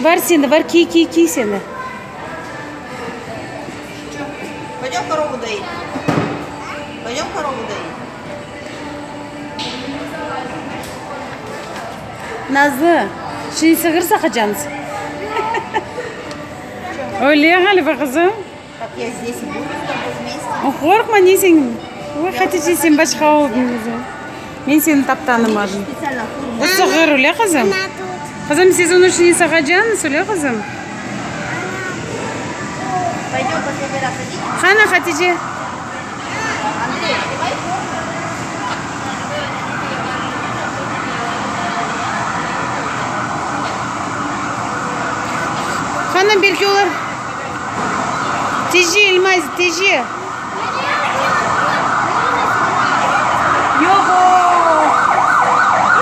Var sende, var, kiy, kiy, kiy sen de. Пойдем корову доить. Пойдем корову доить. Nazlı, şimdi sığır saqacañız. Öyle ğaliba, qızım. Так я здесь и буду с тобой вместе. Qorqma, ne sen? Oy, Hatice, sen başqa oldıñ, qızım. Men seni tap tanımadım. Специально форму. O sığır, öyle, qızım? Она тут. Qızım, siz onı şimdi sağacañız, öyle, qızım? Пойдем последний раз оденем. Qana, Hatice? Андрей, одевай форму. Qana, belki olar. Tece, Elmaz, tece. Yoq o.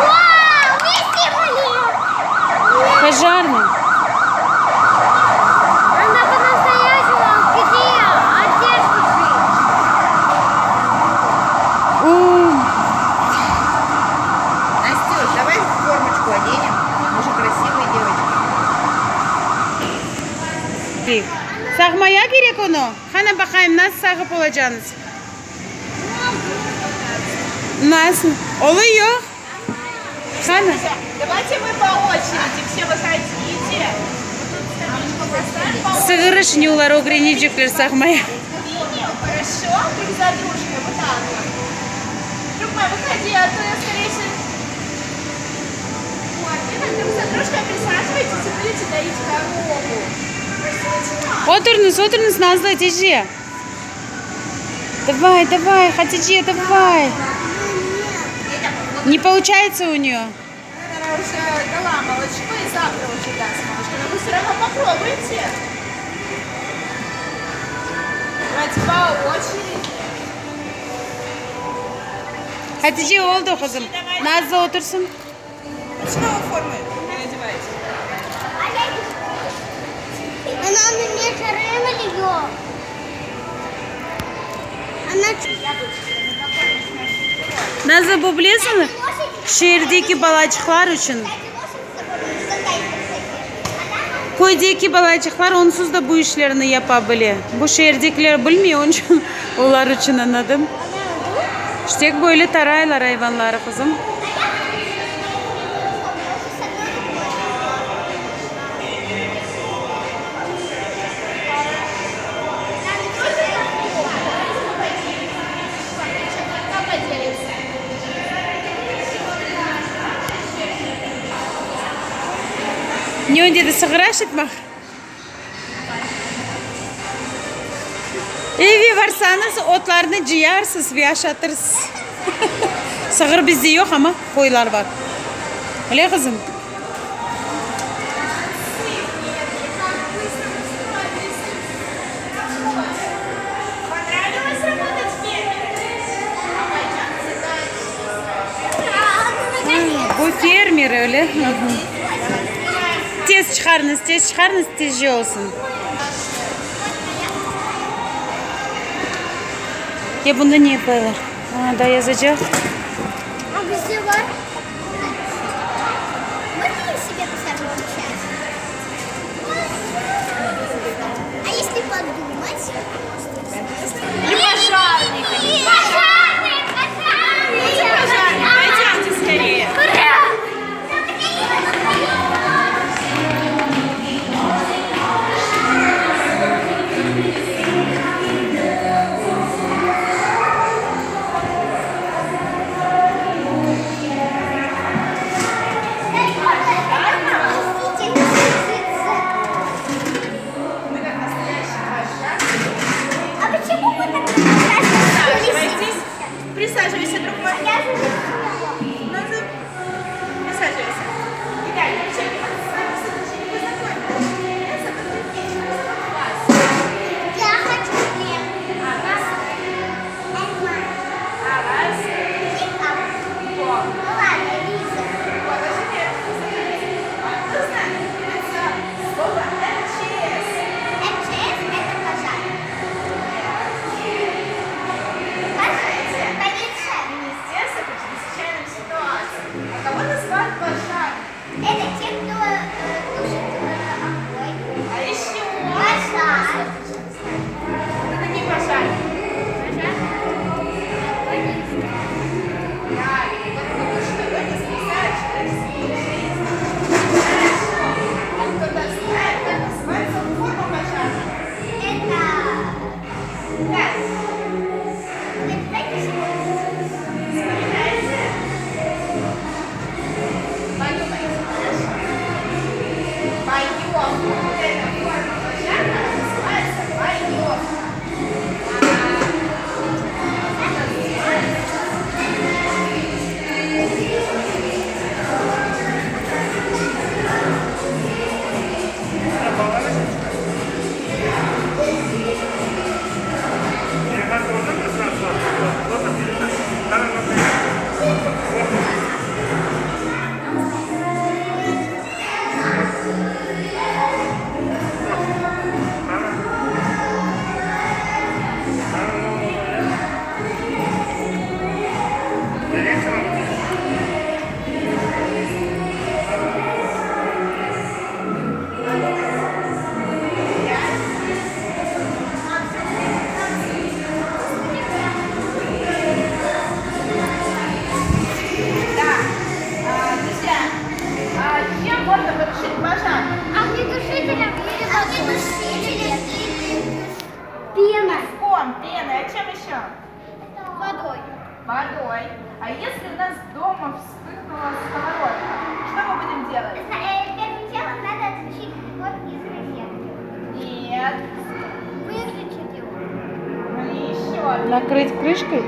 Вау, вместе были. Пожарный. Она по-настоящему где одежду шить. O, Настюш, давай формочку оденем. Мы же красивые девочки. Sağmaya kerek onı. Qana baqayım, nasıl sağıp olacañız? Nasıl? Oluyor. Qana. Давайте мы по очереди, все выходите. Вот тут скамеечку поставим по Sığır işini olar ögrenecekler sağmaya. линию, хорошо? Друг за дружкой, вот так вот. Друг мой, выходи, а то я скорее всего... Вот, и так друг за дружкой присаживайтесь и будете доить корову. Oturıñız, oturıñız, Nazlı, tece. Давай, давай, Хатиже, давай. Не получается у нее. Она, наверное, уже дала молочко и завтра уже даст молочко. Но вы все равно попробуйте. Давайте по очереди. Hatice oldı, qızım. Nazlı otursın. Почему вы формы не надеваете? Она на меня ее. Она Nazlı bu bilesiñ? Şeerdeki balaçıqlar içün. Köydeki balaçıqlar onsuz da bu işlerni yapa bile. Bu şeerdekiler bilmey, onıñ içün olar içün añladım. İşte böyle taraylar ayvanları, qızım. Кто поделится? Ne dedi sığır aşatmaq? Evge barsañız otlarnı cıyarsız ve aşatırsız. Sığır bizde yoq, amma qoylar bar. Öyle qızım? Понравилось работать фермером? А пойдемте дальше. Bu fermer öyle. Tez çıqarıñız, tez çıqarıñız, tezce olsun. Ya bunda ne yapaylar? A, da yazacaq. А где var? Можно я себе поставлю печать? А если подумать? Или пожарниками. Пожарные! Пожарные! Пожарные, пойдемте скорее. Ура! Пена. Песком, пеной. А чем еще? Водой. Водой. А если у нас дома вспыхнула сковородка, что мы будем делать? Первым делом надо отключить прибор из розетки. Нет. Выключить его. Ну и еще. Накрыть крышкой?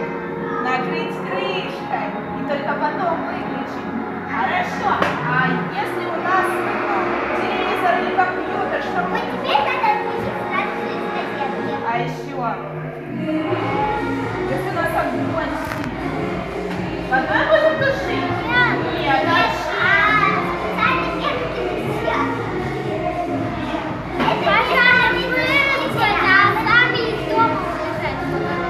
Накрыть крышкой. И только потом выключить. Хорошо. А если у нас вспыхнул телевизор или компьютер, что мы... Вот теперь надо отключить сразу же из розетки. А еще? Если у нас огонь сильный, водой будем тушить? Нет, а чем?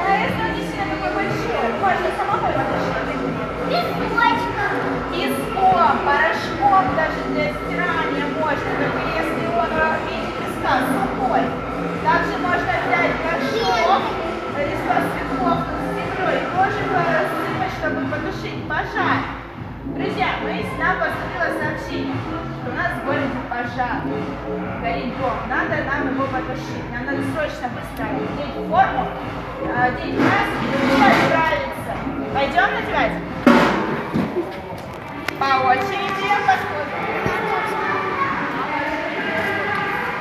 А если он не сильно такой большой, можно самой потушить или нет? Песком, порошком даже для стирания можно, только если он в виде песка сухой. Также можно взять горшок, листок цветков с землей, тоже посыпать, чтобы потушить пожар. Друзья, мы, нам поступило сообщение, что у нас в городе пожар, горит дом, надо нам его потушить. Нам надо срочно быстро одеть форму, одеть маски и отправиться. Пойдем надевать? По очереди подходим.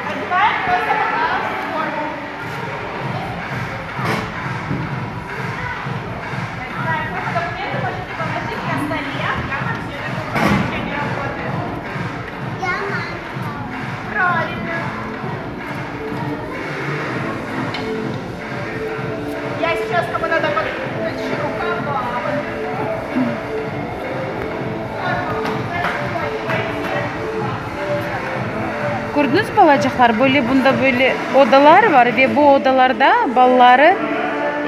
Одеваем просто пока форму. Одеваем форму. Документы можете положить на столе. Я вам все это покажу, не работает. Правильно. Я сейчас кому надо подключу рукава. Kördiñiz, balacıqlar, böyle bunda böyle odalar bar ve bu odalarda balaları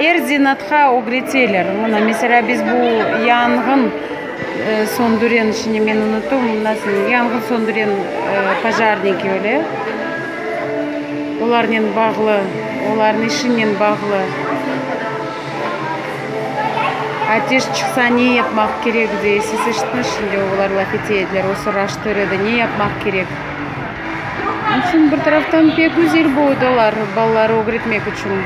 er zenaatqa ögreteler. Mına, meselâ, biz bu yanğın söndüren, şimdi men unuttım, nasıl, yanğın söndüren pojarniki öyle, olarnen bağlı, olarnıñ işinen bağlı. Ateş çıqsa ne yapmaq kerek dey, siz eşittiñiz şimdi, olar laf ete ediler, o soraştır edi, ne yapmaq kerek. Onıñ içün bir taraftan pek güzel bu odalar, balaları ögretmek içün.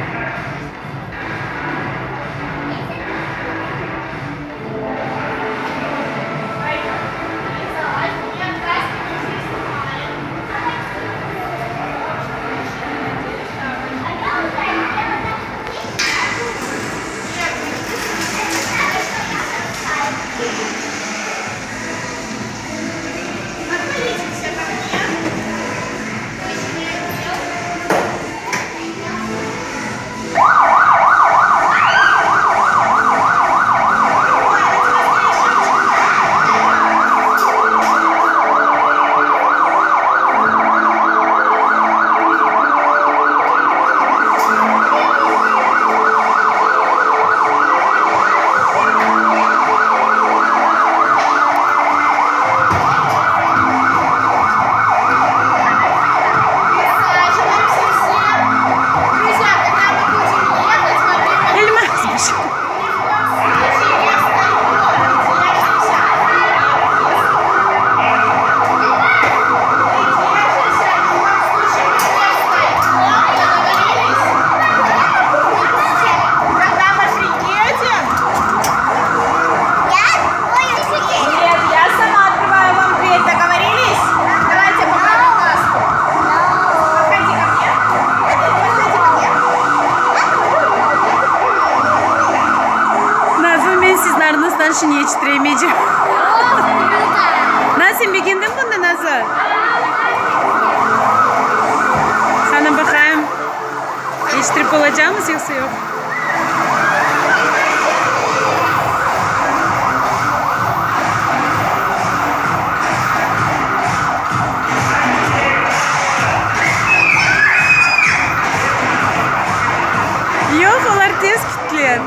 Присаживаемся все. Друзья, когда мы будем ехать во время Elmaz Ни в коем случае не встаем, держимся. Мы держимся, ни в коем случае мы не встаем. Договорились? Когда мы приедем, нет, я сама открываю вам дверь. Договорились? Давайте поправим маску. Подходи ко мне. Подходи ко мне. Nazlı, men siziñ arnıñızdan şimdi yetiştiremeycem. Nazlı, sen begendiñ bunı, Nazlı? Qani baqayım, yetiştirip olacaqmız yoqsa yoq? Yoq, olar tez kettiler.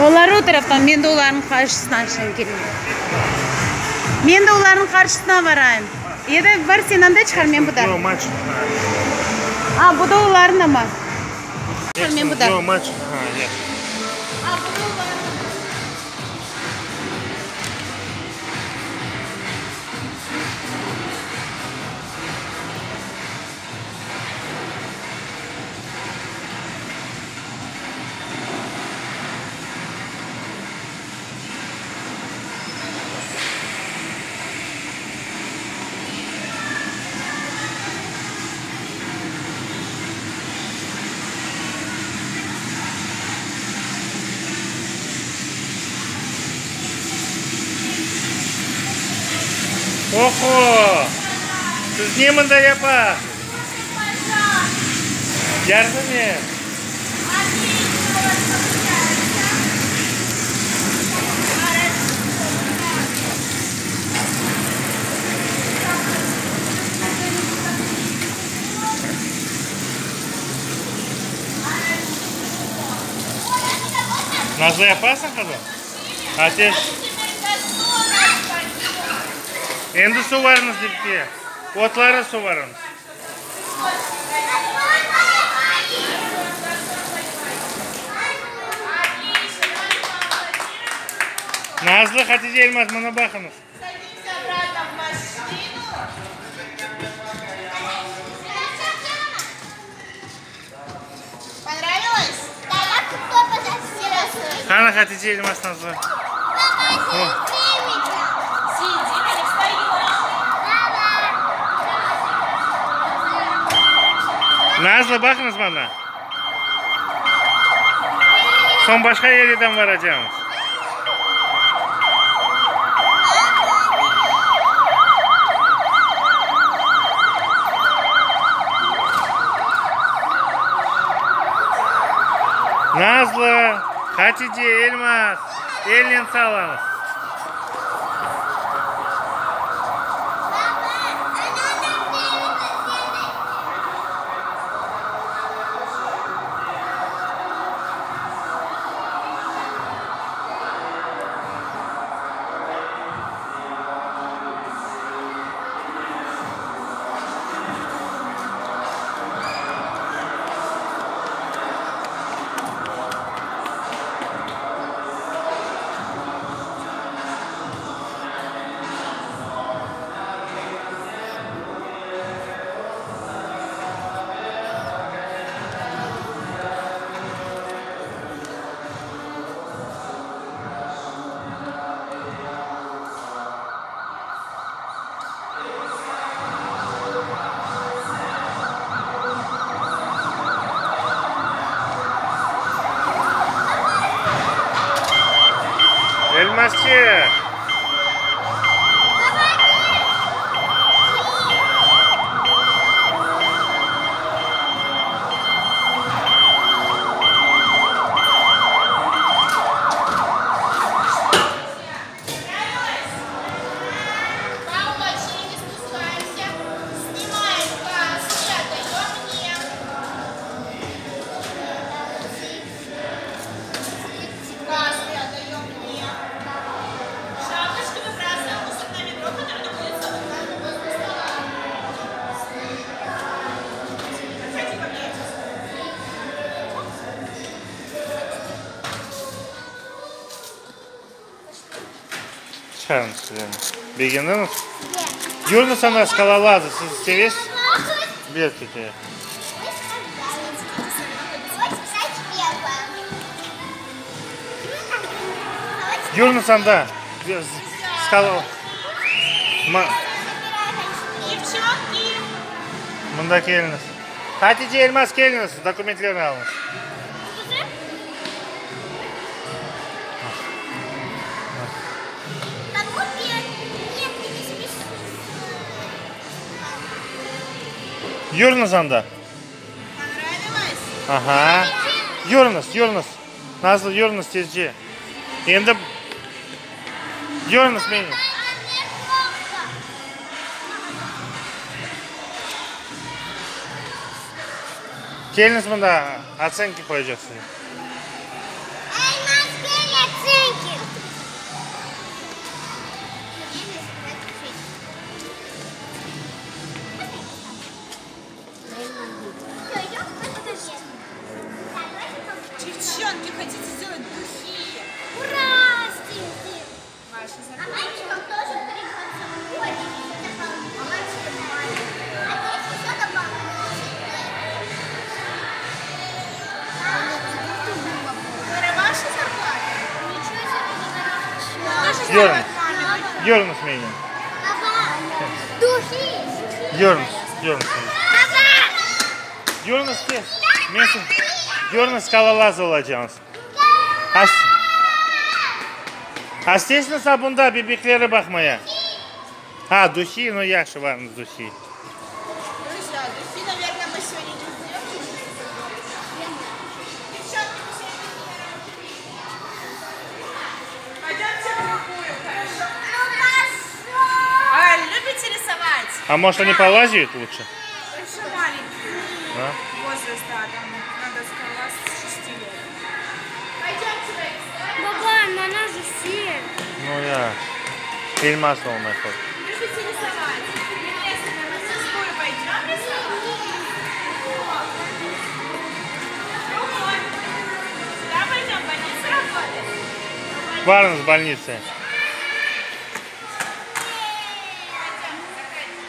Olar o taraftan, men de olarnıñ qarşısına şimdi keleyim. Men de olarnıñ qarşısına barayım. Ya da bar sen anda çıqar, men buda. Yoq, maç. A, bu da olarnıñ amma. Çıqar, men buda. Yoq, maç. Ha, yoq. A, bu da olarnıñ. Oho! Siz ne mında yapasız? Yardım et! Nasıl yapasıñ, qızım? Ateş. Endi suvarıñız dipke. Otları suvarıñız. Nazlı, Hatice, Elmaz, mına baqıñız. Qana, Hatice, Elmaz, Nazlı. Nazlı, baqıñız mana. Soñ başqa yerden baracağımız. Nazlı, Hatice, Elmaz, elnen sallañız. Elmasçıq! Çıqarıñız sizlerni. Begendiñiz? Yürüñiz anda skalolazı. Siz sevesiz? Ber tete. Yürüñiz anda. Skala... Mında keliñiz. Hatice, Elmaz, keliñiz, dokumentlerni alıñız. Yürüñiz anda. Aha. Yürüñiz, yürüñiz. Nazlı, yürüñiz tezce. Endi yürüñiz meni. Keliñiz mında, otsenki qoyacaq sizge. Yürüñiz, yürüñiz menen. Yürüñiz, yürüñiz. Yürüñiz tez. Men siz, yürüñiz skalolaz olacaqsıñız. Astesiniz a bunda bebekleri baqmaya. A, duhi, nu yahşı, varıñız duhi. Друзья, духи, наверное, мы сегодня не сделаем. Девчонки, мы сегодня духи, наверное, уже не сделаем. Пойдемте в другую, хорошо? А, любите рисовать? А может они полазят лучше? Еще маленький Да? возраст, да, там надо с 6 лет. Пойдемте, Раиса. Baba, на нас же все. Ну ya. Elmas olmay qoldı. Любите рисовать? Интересно, на мастерскую пойдем рисовать? О. Другой. Сюда пойдем, в больницу работать? Varıñız bolnitsa. Пойдем, заходите.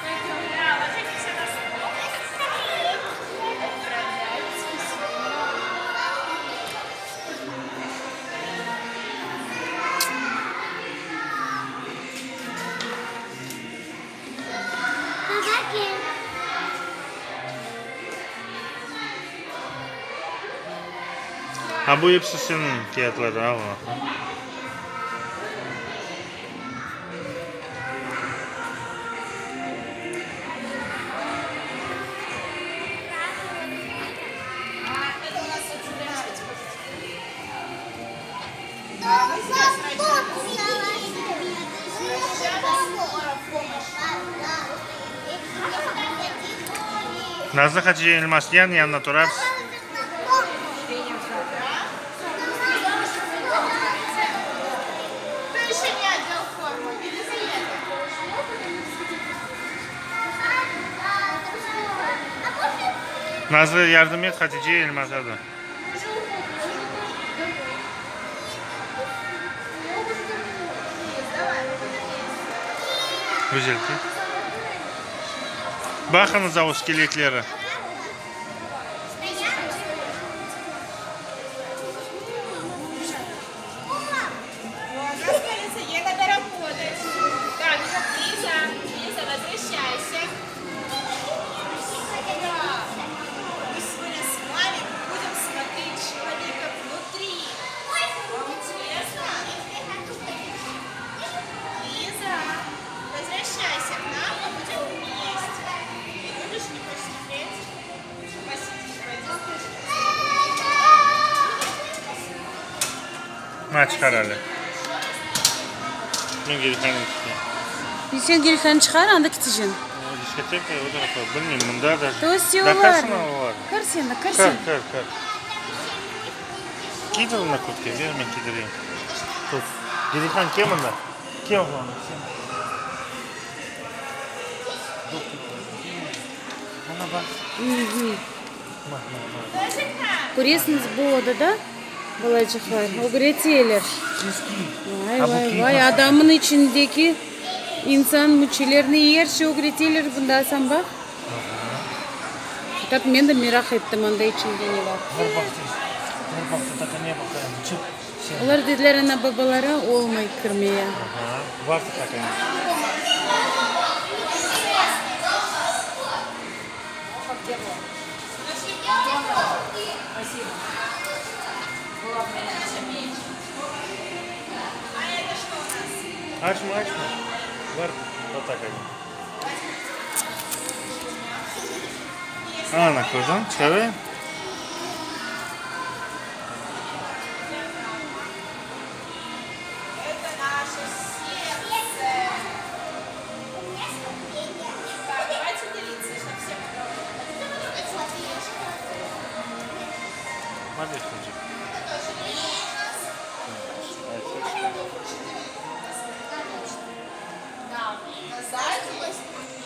Пойдем, да, ложитесь на стол. Отправляйтесь. A bu episi seniñ kâğıtları, al. Это у нас вот здравствуйте. Да, мы сейчас врача. Скорая помощь. Nazlı Hatice Elmas yan yanına turarsız. Кто еще не одел форму? Елизавета. Nazlı yardım et Hatice Elmas'a da. Давай, мы будем вместе. Güzel ki. Baqıñız o skeletleri. Ну, а нас, кажется, ей надо работать. Так, Лиза, Лиза, возвращайся. Да. Мы сегодня с вами будем смотреть человека внутри. Вам интересно? Лиза, возвращайся к нам, мы будем вместе. Ты любишь, не хочешь смотреть? Посидишь, пойдем. Ma çıqar ale. Men Gelihanı tutayım. Sen Gelihanı çıqar, anda keteceksin. O diskoteka o tarafa, bilmeyim, mında даже. То есть Da olar. kirsin olar. Kir sen de, kir Kir, sen. kir, kir. Kiydir mına kurtka, ber men kiydireyim. Tut. Gelihan kel mında. Kel oğlum, sen. Mına baq. Ma, ma, ma. Köresiñiz bu odada balacıqlar ögreteler. Vay, vay, vay, adamnıñ içindeki insan müçelerini er şey ögreteler bunda, Asan, baq. Tap men de meraq ettim, anda içinde ne bar. Bir baqtı, bir baqtı, taka ne baqayım, çıp, sen. Olar dediler, ana babaları olmay kirmeye. Aha, var taka ne. Açma, açma. Var вот так они. Ana, kördiñ, çıqarayım. Это наше сердце. Так, давайте делиться, чтобы все попробовали. Хотите потрогать? Молодец, мальчик. Да, сзади,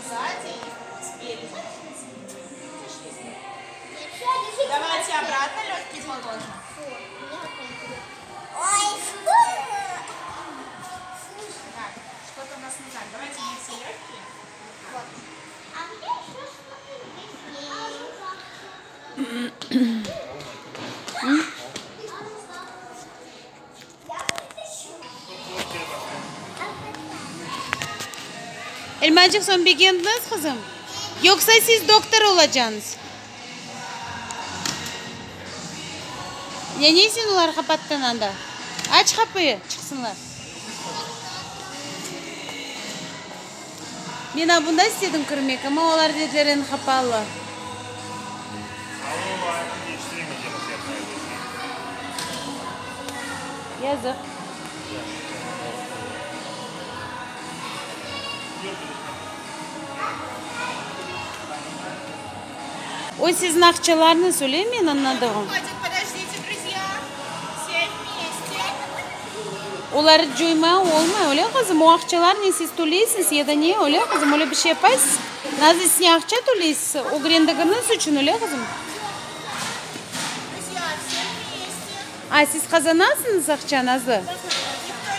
сзади и спереди. Давайте обратно легкие положим. Так, что-то у нас не так. Давайте не все легкие. А мне еще что-то здесь есть. Я вытащу. Elmacıq, soñ begendiñiz, qızım? Yoqsa siz doktor olacaqsıñız? Ya ne sen olarğa qapattıñ anda? Aç qapıyı, çıqsınlar. Men a bunda istedim kirmek, amma olar dediler endi qapalı. Yazıq. O siziñ aqçalarıñız, öyle mi, men añladığım? Oları coyma olmay, öyle qızım? O aqçalarnen siz töleysiñiz ya da ne, öyle qızım? Öyle bir şey yapaysız? Nazlı, siz ne aqça töleysiz ögrendigiñiz içün, öyle qızım? A, siz qazanasıñız aqça, Nazlı?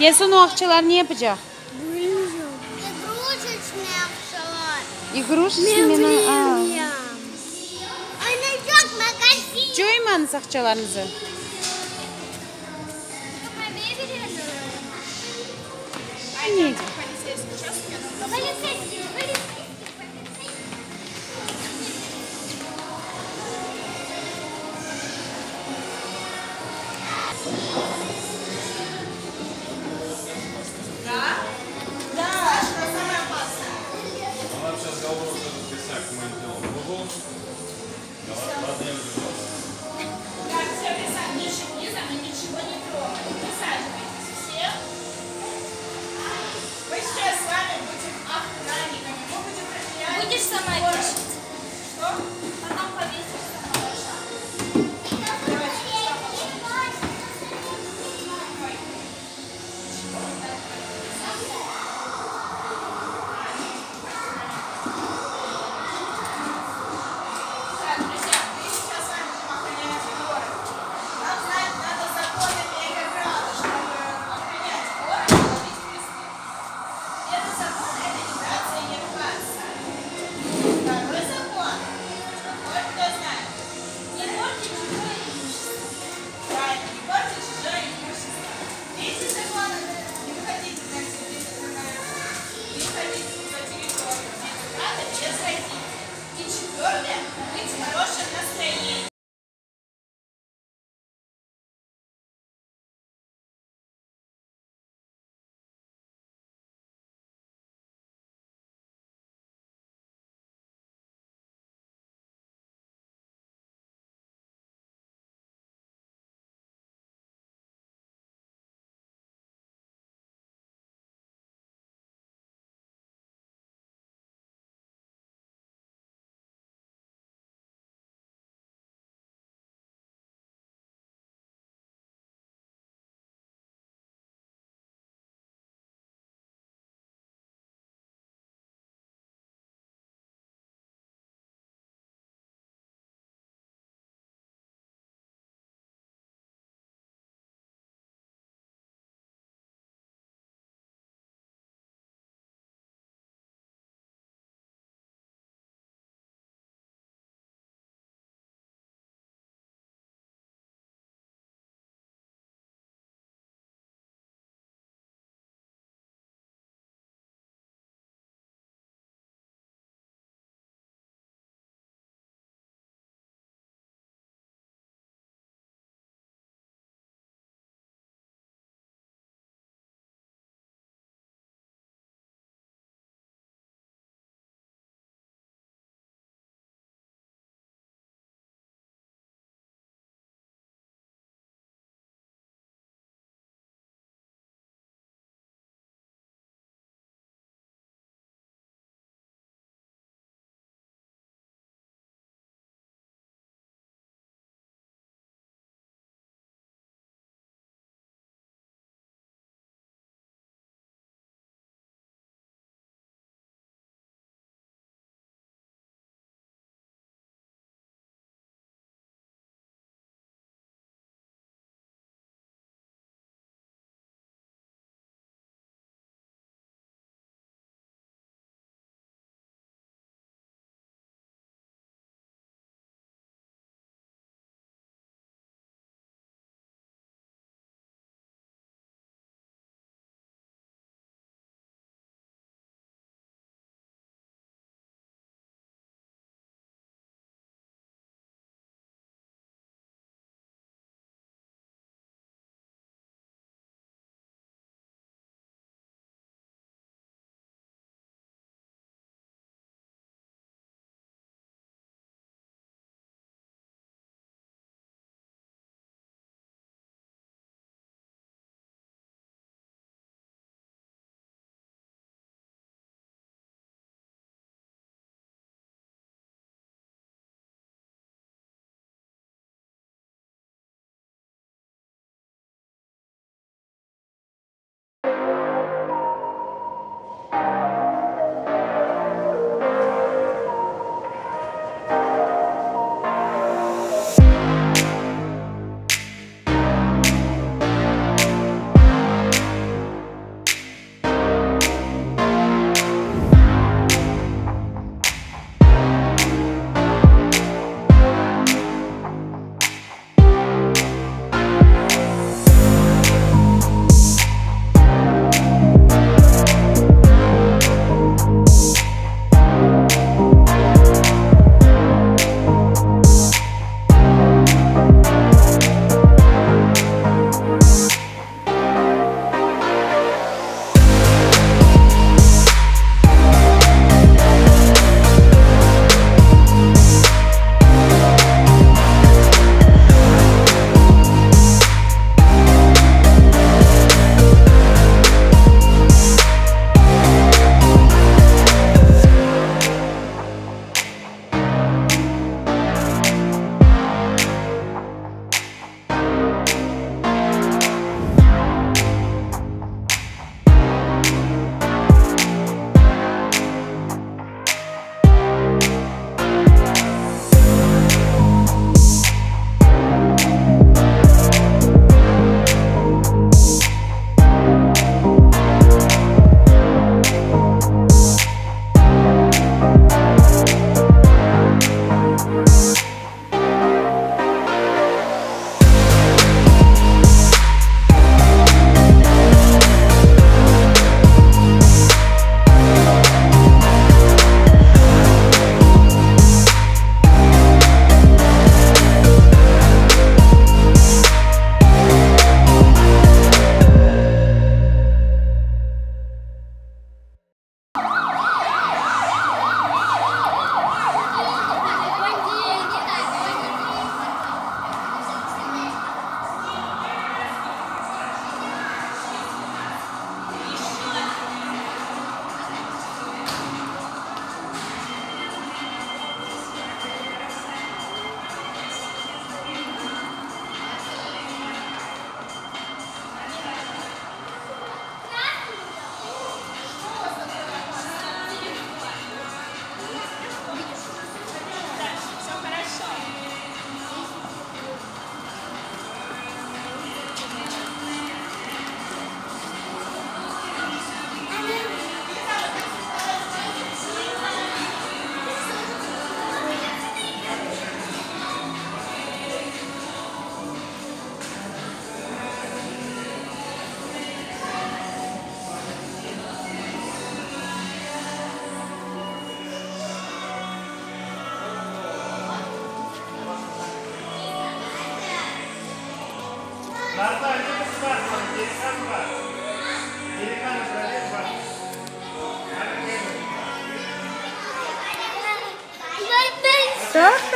Ya soñ o aqçalar ne yapacaq? İgruşeçnıy aqçalar. İgruşeçnıy men, a. Oynaycaq magazin. Coymañız aqçalarıñızı. Ne? Politseyskiy, politseyskiy,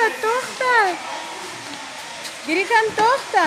Toqta, toqta. Girikan, toqta.